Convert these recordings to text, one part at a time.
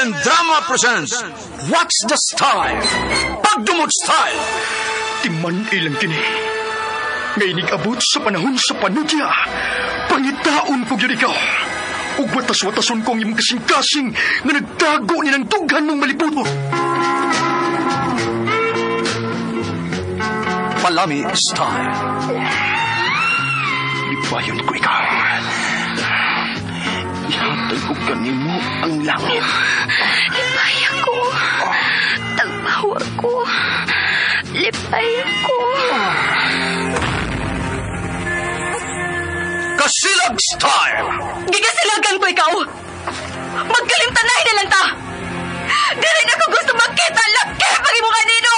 RMN Drama presents What's the Style? Pagdumot Style! Timan ilang kini. Ngay abot sa panahon sa panudya. Pangitaon ko gyud ikaw. Ug watas-watason ko ang imong kasing-kasing nga nagtago ni ng dughan mong malibuto. Palami Style. Lipayon ko ikaw. Ihatay ko kanimo ang langit. Lipay ako. Tagbawa ko. Lipay ako. Kasilag Style! Gigasilagan ko ikaw! Magkalimtanay na lang ta! Dili na ko gusto makita laki pag imo kanino!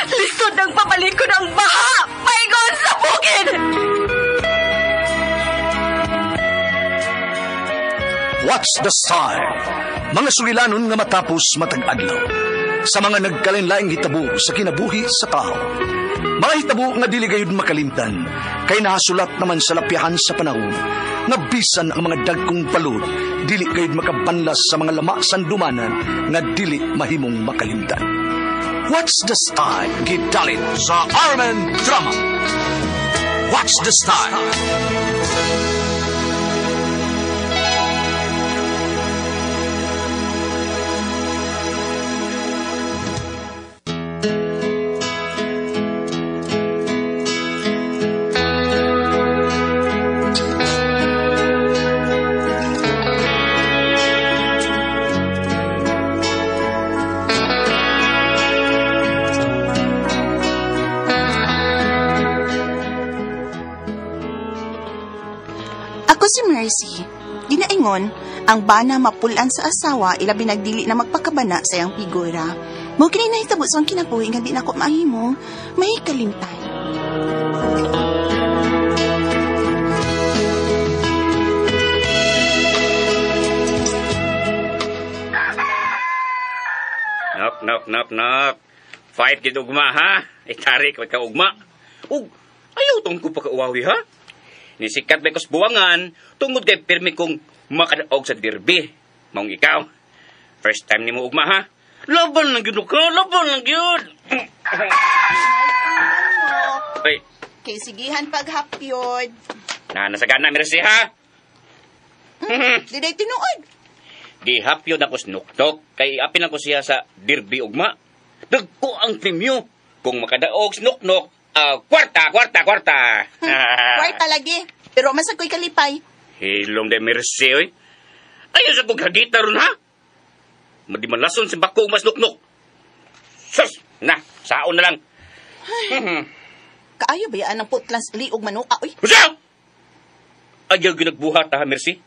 Lisod ang papalikod ang baha! Paingon sa bukid! What's the Style? Mga sulilanon nga matapos matag adlaw. Sa mga nagkalinlaing hitabo sa kinabuhi sa tao. Mga hitabo nga dili gayud makalimtan, kay nahasulat naman sa lapyahan sa panahon, nga bisan ang mga dagkong palud, dili gayud makabanlas sa mga lama sandumanan nga dili mahimong makalimtan. What's the Style? Gidalit sa RMN Drama. What's the Style? Ako si Mercy. Ginaingon, ang bana mapulan sa asawa ilabi nagdili na magpakabana sa iyang figura. Mao kini nahitabo sa akong kinabuhi nga di nako mahimo, may kalimtan. Knock, knock, knock, knock. Fight gid ugma, ha? Itarik ka ugma. Ug ayaw tong ko pakauwawi, ha? Nisikat ba kos buwangan tungod kay pirmi kong makadaog sa derby. Maong ikaw. First time nimo ugma, ha? Laban lang gyud ka, laban lang gyud. Ay, Kay sigihan paghapyod. na nasagana Mercy, ha? Diday tinuod. Gihapyod ako sa nuktok kay apil ako siya sa derby ugma. Dagko ang premyo kung makadaog sa nuknok. Kwarta, kwarta, kwarta. Kwarta lagi. Pero masag ko'y kalipay. Hilom de Mercy, oy. Ayaw sa kong hagita ron, ha? Madimalason si bako mas nuknok. Sus! Na, saon na lang. Kaayo ba yan ang putlas liog manuka, oy? Husa! Ayaw ginagbuhat, ha, Mercy?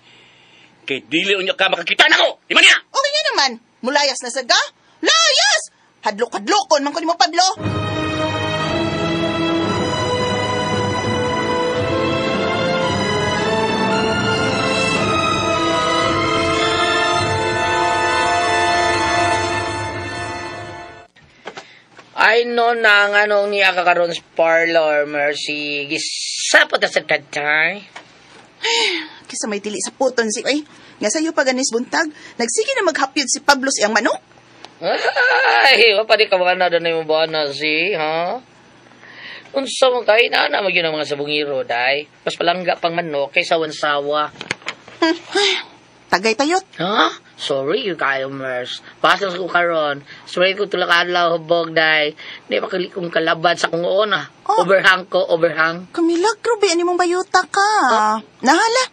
Kay dili unya ka makakita na ko! Di man niya! Okay nga naman. Mulayas na saga. Layas! Hadlok-hadlokon man ko ni mo, Pablo. Ay no na nga nung niya kakaroon sa parlor, Mercy. Gisapot na sa katay. Kisa may tili sa puton si oy. Nga sayo pa ganis buntag, nagsige na maghapyod si Pablo sa iyang manok. Ay, wapadi ka mga na doon yung buwan na si, ha? Unsa mo kay na na magyun ang mga sabungiro, day. Mas palangga pang manok kaysa wansawa. Tagay tayot. Ha? Sorry, you kayo, Mers. Pasok ko karon. Sorry ko tulak adlaw hubog, day. Di pa kong kalabad sa kong una. Oh. Overhang ko, overhang. Kamilagro, ba ani mong bayuta ka? Oh. Nahala.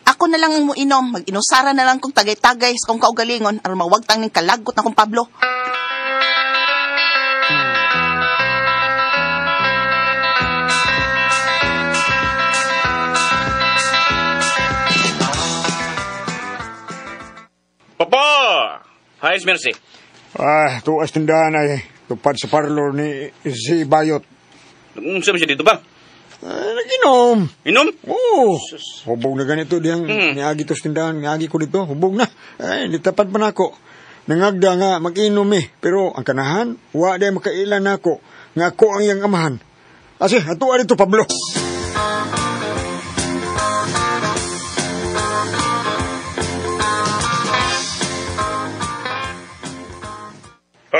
Ako na lang ang muinom. Mag-inusara na lang kong tagay-tagay sa kong kaugalingon. Aron mawagtang ning kalagot na kong Pablo. Papa! Hi, Mercy. Ah, tuas tindahan ay tupad sa parlor ni si Bayot. Unsa man siya dito ba? Naginom. Inom? Oo. Hubog na ganito diyang niagi to sa tindahan, niagi ko dito, hubog na. Ay, litapad pa nako. Nangagda nga mag-inom eh, pero ang kanahan, wa day makailan nako nga ako ang iyang amahan. Ase, ato dito Pablo.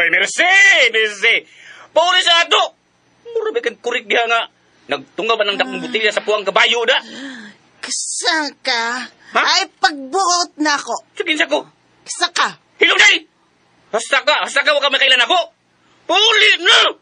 Hoy, Mercy! Mercy! Pauli sa ato! Mura ba kang kurik diha nga? Nagtunga ba ng dakong butilya sa puwang kabayo da? Kasaka? Ha? Ay, pagbuot na ako. Sige sa ko. Kasaka. Hilom day! Hasta ka! Hasta ka! Huwag ka makailan ako! Pauli na!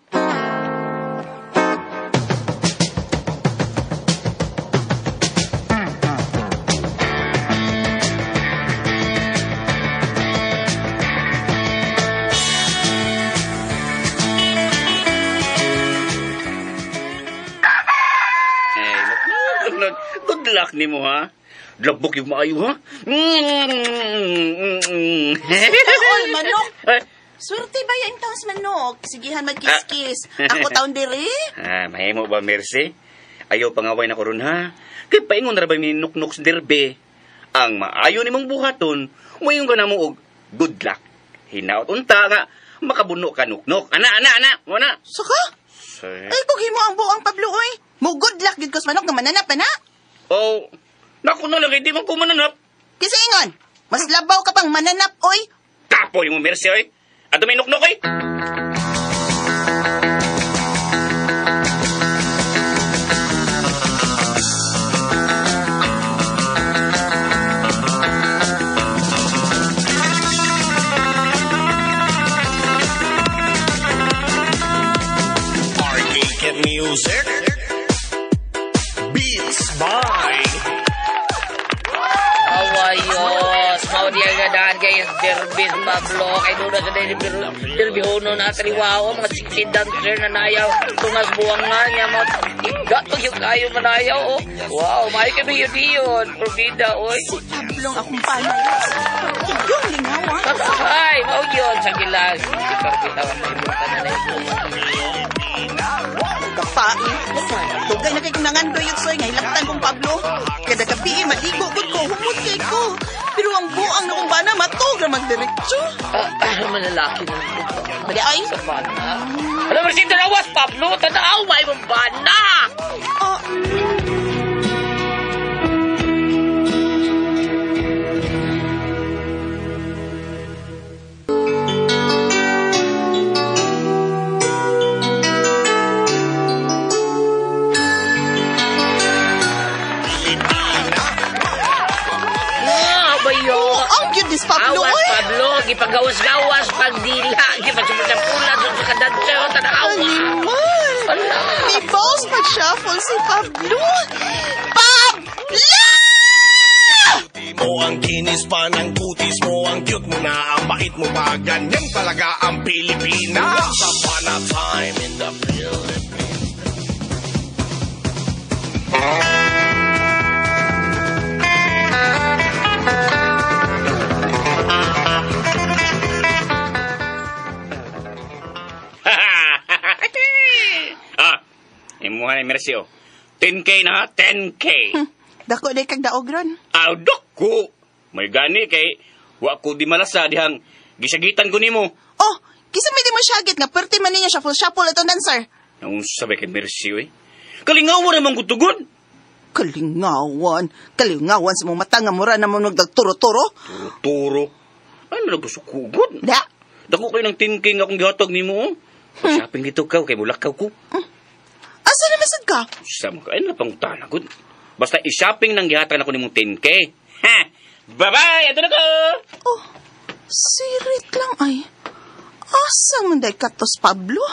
Good luck ni mo, ha? Labok yung maayo, ha? Oy, manok! Ay. Swerte ba yung taos manok? Sigihan magkiss-kiss. Ako taon diri? Ah, mahimo ba, Mercy? Ayaw pangaway na ko ron, ha? Kay paingon na ba may nuknok sa derbe? Ang maayo ni mong buhaton, muingon ka na mo og good luck. Hinaot unta nga, makabuno ka nuknok. Ana, ana, ana, wala. Saka? Ay, kung himo ang buong Pablo, oy. Mo good luck gid ko sa manok nga mananap, ana. Oh, naku na lang, hindi man ko mananap. Kasi ingon, mas labaw ka pang mananap, oy. Kapoy mo, Mercy, oy. Ato may nuknok, oy. Arcade Music Beats by Awayos, mao diya nga daan kay Derby Pablo, kay Duna sa Derby Hono na kaliwao, mga sexy dancer na nayaw, tungas buwang nga niya, mga tiga, pag yung kayo manayaw, oh. Wow, maayo kami yun yun, probida, oy. Si Pablo ang akong panay. Iyong lingawa. Ay, mao yun, sa gilas. Hindi pa kita ang maibutan na na ito. Kapain. Dugay na kay kong nangandoy yun, soy, nga hilaktan kong Pablo. Kada gabi, maligo gud ko, humot kay ko. Pero ang buang na kong bana, matog na magdiretso. Malalaki na lang ko. Bali, ay. Sa bana. Ano ba si Darawas, Pablo? Tanaw, may mong bana! Oh. Ang cute ni Pablo, Awas, oy! Pablo, gipagawas-gawas, pagdila, gipagsampula-sampula, sa kadanser, tanawa. Animal! Ala! May boss mag-shuffle si Pablo! Pablo! Mo ang kinis pa ng kutis mo, ang cute mo na, ang bait mo pa, ganyan talaga ang Pilipinas. Once upon a time in the Philippines. Ah, imuha ni Mercy, oh. 10K na, 10K. Dako na kag daog ron. Aw, dako. May gani kay wa ko di malasa dihang gisagitan ko nimo. Oh, kisa may di mo syagit nga perti man ninyo shuffle shuffle itong dancer. Naunsa ba kay Mercy, oy? Kalingaw mo namang gutugon. Kalingawan. Kalingawan sa mong mata nga mura naman magdagturo-turo. Turo-turo. Ano nagsusukugod? Da. Dako kayo ng 10K nga akong gihatag nimo, oh. Shopping dito ka, kay bulakaw ko. Asa na masad ka? Sa mo ka, ay napangutana gud. Basta i-shopping nang gihatag nako nimong 10K. Ha! Bye-bye! Ato na ko! Oh, sirit lang ay. Asa man day katos Pablo?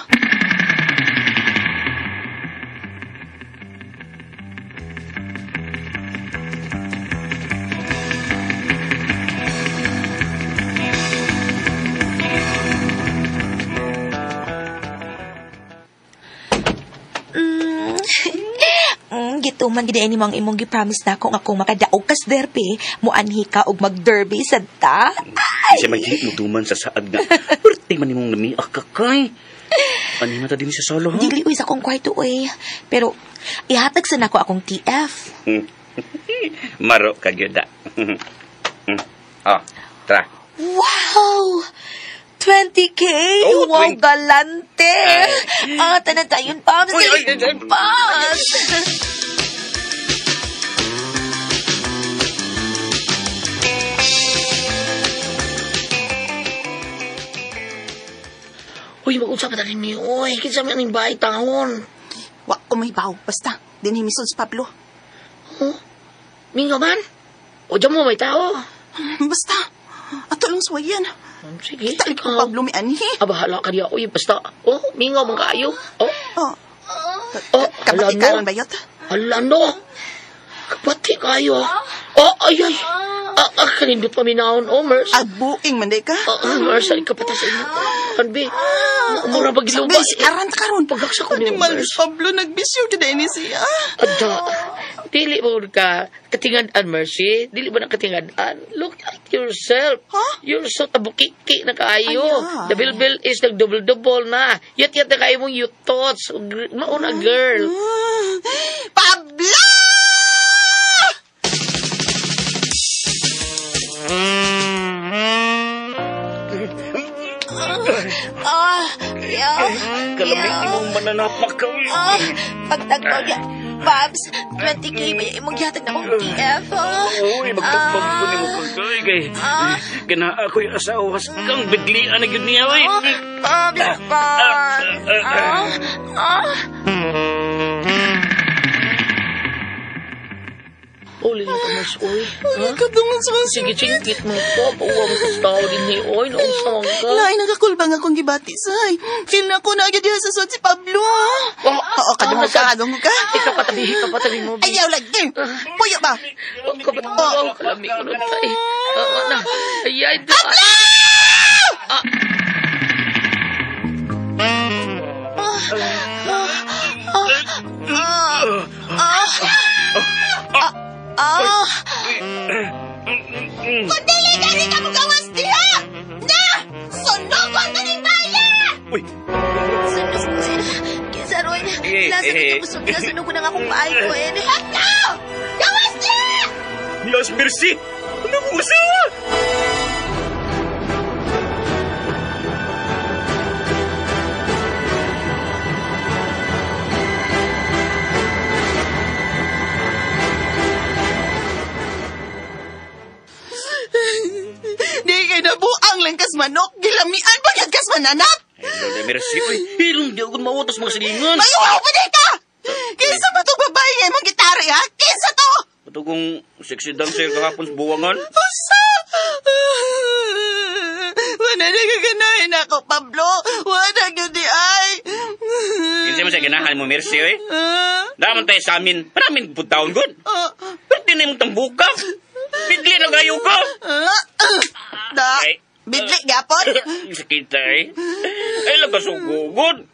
Gituman gid ni mo ang imong gi-promise nako nga kung makadaog kas derby, muanhi ka og mag-derby sad ta. Siya may dili mo duman sa saad nga. Perti man imong namiak ka kay. Ani na ta din sa solo, ha? Dili uy sa akong kwarto uy. Pero ihatag sa nako akong TF. Maro ka gyud. Oh, tara. Wow! 20K? Oh, wow, 20. galante! Ah, tanan tayon, Pams. Uy, ay, ay, ay. Pams! Uy, mag-usap pa rin niyo. Uy, kinsa man ning bahay taon. Wa ko may baw. Basta, dinhi misod si Pablo. Oh, mingaw man. O dyan mo may tao. Basta, ato lang suwayan. Sige, Kita ko Pablo mi anhi. Ah, bahala ka diya. Uy, basta. Oh, mingaw man kaayo. Oh. Oh. Oh, Kabati hala, karon no. bayot. Hala, no. Kabati kayo. Oh, ay, ay. Ah, kanindot pa minaon, oh, Mers. Agbuing man day ka. Ah, Mers, alin ka pa ta sa inyo. Anbi, mura ba giluba? Bis, aran ta karon. Pagkaksa ko niyo, Animal, Mers. Pablo, nagbisyo jud ni siya. Ada, dili mo ka katingan-an, Mercy. Dili ba na katingan-an? Look at yourself. Huh? You're so tabukiki na kaayo. Ay. The bill is nag-double-double na. Yat-yat na kayo mong you thoughts. Mauna, girl. Pablo! Yeah. Kalamig imong mananapak ka. Uy. Pagtagbaw niya. Babs, 20K ba yung imong gihatag na mong TF? Uy, magtagbag ko nimo kagay kay. Gana ako'y asawa kang bidlian na gyud niya, uy. Babs, Babs. Uli lang ka, Mers, uy. Ay, kadungan sa Sige, chingkit mo ko. Pauwa mo sa tao din ni Oy. Noong sa mga ka. Lain, nakakulbang akong gibati, say. Feel na ko na agad sa suot si Pablo. Oh, Oo, kadungog ka, kadungog ka. Ikaw patabi, ikaw patabi mo. Ayaw lagi. Puyo ba? Oh, kapatid oh. Kalami ko nun tayo. Oo na. Ay, ay, Pablo! Ah. Kung dili gani ka mo gawas diha! Na! Sunugon na ni Maya! Uy, Sunugon. Kinsa ron? Nasa Eh, eh. na ito nasunugon ang akong bahay ko. Eh. Pablo! Gawas diha! Las Mercy! Ano kong asawa? Di kay nabuang lang kas manok, gilamian pa gyud kas mananap! Hello, Mercy. Uy, hilong di ako mautos mga silingan. Mayuwaw pa di ka! Kinsa ba itong babae nga imong gitari, ha? Kinsa to? Ito kong sexy dancer kahapon sa buwangan. Usa! Wala na kaganahin ako, Pablo. Wala gyud di ay. Kinsa mo sa ganahan mo, Mercy, uy. Daman tayo sa amin. Maraming putaon, good. Pero di na yung tambuka. Bidli na kayo ko. Da, Ay. bidli gyapon. Sakit ay. Ay, lagasugugod.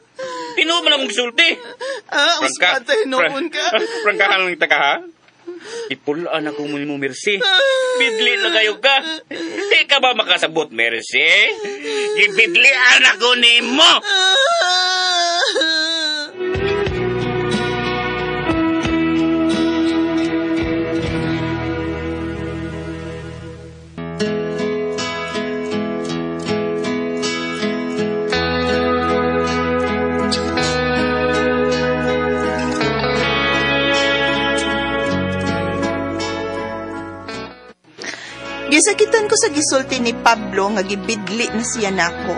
Tinuod mo lang akong gisulti. Ah, usmatay noon ka. Prangkahan lang kita ka, ha? Ipulaan ako mo mo, Mercy. Bidli na kayo ka. Di ka ba makasabot, Mercy? Gibidlian ako nimo! Gisakitan ko sa gisulti ni Pablo nga gibidli na siya nako.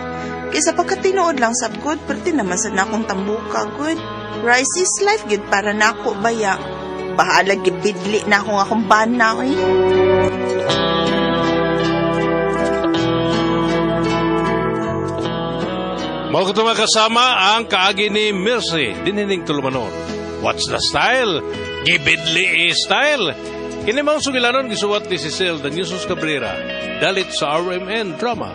Kaysa pagkatinuod lang sab good, perti naman sa nakong tambuka good. Rice is life gyud para nako baya. Bahala gibidli na ako nga akong bana oy. Mao ko mga kasama ang kaagi ni Mercy dinhining tulumanon. What's the style? Gibidli style. Kini maong sugilanon gisuwat ni Cecil Daniusos Cabrera. Dalit sa RMN Drama.